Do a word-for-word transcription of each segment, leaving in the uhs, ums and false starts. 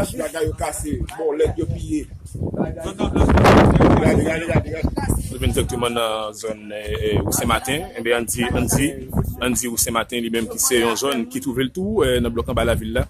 Bagay yo kase, bòlèt yo piye. Gade, gade, gade, gade. Nou vin direkteman nan zòn, eh, eh, Wousen Maten. Ebyen, Andy, Andy, Andy Wousen Maten, li menm ki se yon zòn ki twouve l tou, eh, nan blòk anba lavil la.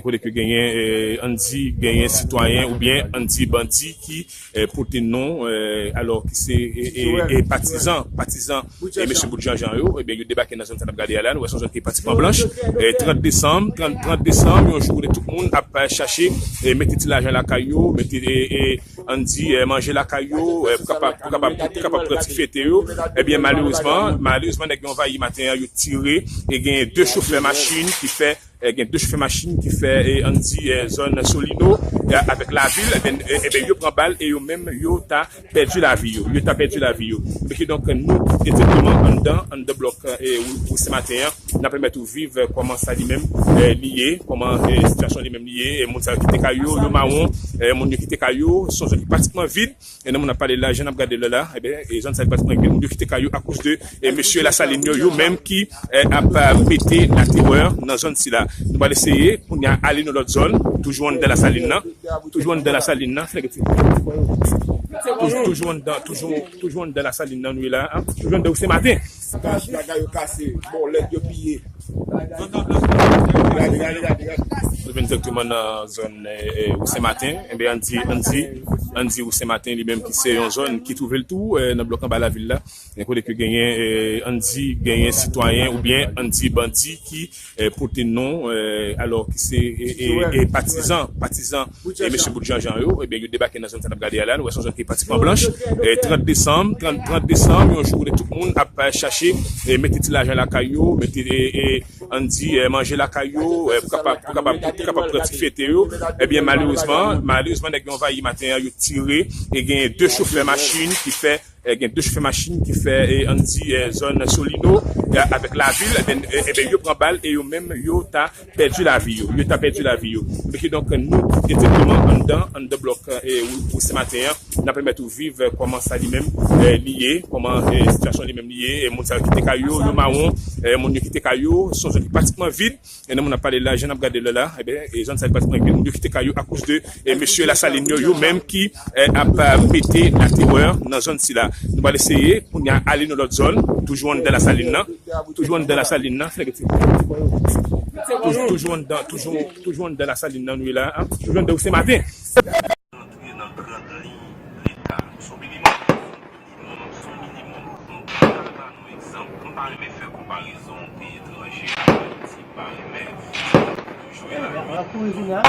Kote ke genyen, eh, Andy, genyen sitwayen oubyen Andy bandi ki, eh, pote non, eh, alò ki se, eh, eh, eh, patizan, patizan, eh, mesye Bout Janjan yo, ebyen, yo debake nan zòn sa n ap gade a la. Nou wè se yon zòn ki pratikman blanch. Eh, trant desanm, trant, trant desanm, yon jou kote tout moun ap, eh, chache, eh, mete ti lajan lakay yo, mete, eh, eh, Andy, eh, manje lakay yo, eh, pou kapab, pou kapab, pou kapab pran ti fete yo. Ebyen, malerezman, malerezman, nèg yo anvayi maten an, yo tire, e genyen de chofè machin ki fè, eh, gen de chofè machin ki fè, eh, Andy, eh, zòn Solino, eh, avèk lavil, ebyen, eh, ebyen, yo pran bal e yo menm, yo ta pèdi lavi yo. Yo ta pèdi lavi yo. Men kidonk, nou direkteman anndan, anndan blòk, eh, Wousen Maten an, n ap pèmèt ou viv, eh, kòman sa li menm, eh, li ye, kòman, eh, sitiyasyon li menm li ye, eh, moun sa yo kite kay yo, yo mawon, eh, moun yo kite kay yo, se yon zòn ki pratikman vid. E nan moun ap pale la, jan n ap gade lè la, ebyen, e zòn sa yo pratikman gen moun yo kite kay yo akoz de, e mesye Lasalin yo, yo menm ki, eh, ap, eh, mete laterè nan zòn sila. Nou pral eseye, kounye a, ale nan lòt zòn, toujou anndan Lasalin nan, toujou anndan Lasalin nan, toujou, toujou anndan, toujou, toujou anndan Lasalin nan, nou ye la, toujou anndan Wousen Maten. Bagay yo kase, bòlèt yo piye. Nou vin direkteman nan zòn, eh, eh, Wousen Maten. Ebyen, Andy, Andy, Andy Wousen Maten, li menm ki se yon zòn ki twouve l tou, eh, nan blòk anba lavil la. Kote ke genyen, eh, Andy, genyen sitwayen oubyen Andy bandi ki, eh, pote non, eh, alò ki se, eh, eh, eh, patizan, patizan, eh, mesye Bout Janjan yo, ebyen, yo debake nan zòn sa n ap gade a la. Nou wè se yon zòn ki pratikman blanch. Eh, trant desanm, trant, trant desanm, yon jou kote tout moun ap, eh, chache, eh, mete ti lajan lakay yo, mete, eh, eh, Andy, eh, manje lakay yo, eh, pou kapab, pou kapab, pou kapab pran ti fete yo. Ebyen, malerezman, malerezman, nèg yo anvayi maten an, yo tire, e genyen de chofè machin ki fè, eh, gen de chofè machin ki fè, eh, Andy, eh, zòn Solino, eh, avèk lavil, ebyen, eh, ebyen, yo pran bal e yo menm, yo ta pèdi lavi yo. Yo ta pèdi lavi yo. Men kidonk, nou direkteman anndan, anndan blòk, eh, Wousen Maten an, n ap pèmèt ou viv, eh, kòman sa li menm, eh, li ye, kòman, eh, sitiyasyon li menm li ye, eh, moun sa yo kite kay yo, yo mawon, eh, moun yo kite kay yo, se yon zòn ki pratikman vid. E nan moun ap pale la, jan n ap gade lè la, ebyen, e zòn sa yo pratikman gen moun yo kite kay yo akoz de, eh, mesye Lasalin yo, yo menm ki, eh, ap, eh, mete laterè nan zòn sila. Nou pral eseye, kounye a, ale nan lòt zòn, toujou anndan Lasalin nan, toujou anndan Lasalin nan, toujou, toujou anndan, toujou, toujou anndan Lasalin nan, nou ye la, toujou anndan Wousen Maten. Rantre nan grande ligne Leta. Sou minimum, sou minimum, sou minimum. M pral ba nou egzanp. M pa renmen fè konparezon peyi etranje ak Ayiti. M pa renmen. Toujou e la.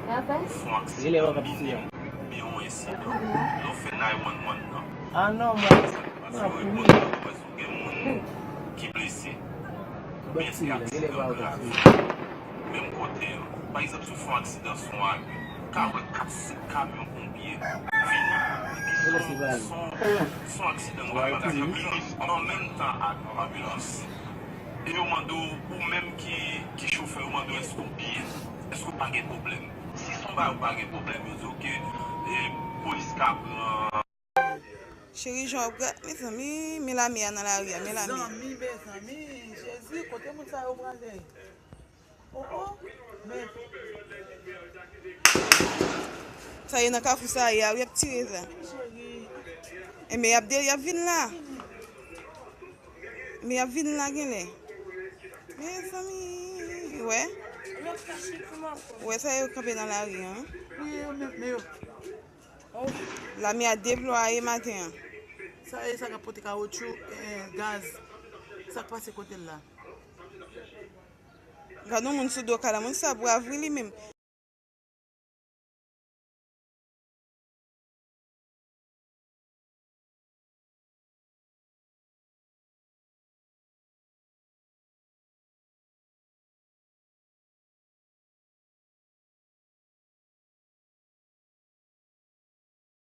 Etazini, fon aksidan minimum, yon ensidan. Lè w fè nine one one nan. Paske w reponn, w wè si w gen moun ki blese. Oubyen se aksidan grav. Menm kote an. Pa egzanp, si w fè yon aksidan sou yon ane, ou ka wè kat, senk kamyon ponpye vini. Kesyon, se yon, se yon aksidan grav, paske anmenmtan ak anbilans. E yo mande w, ou menm ki, ki chofè, yo mande w èske w byen, èske w pa gen pwoblèm. Si se yon bagay ou pa gen pwoblèm, yo di w ke, e, polis ka pran. Cheri, jan w ap gade, mezanmi, men lame a nan lari a, men lame a. Mezanmi, mezanmi, Jezi, kote moun sa yo prale? Oh, oh, men. Sa ye nan kafou sa ye a, wi, y ap tire sa. Cheri. E men y ap de-, y ap vin la. Men y ap vin la genlè. Mezanmi, wè. Wè sa yo kanpe nan lari an. Wi, yo menm, men yo. Lame a deplwaye maten an. Sa e sa k ap pote kawotchou, eh, gaz. Sa k pase kote l la? Gad yon moun sou do kay la, moun sa brav wi li menm.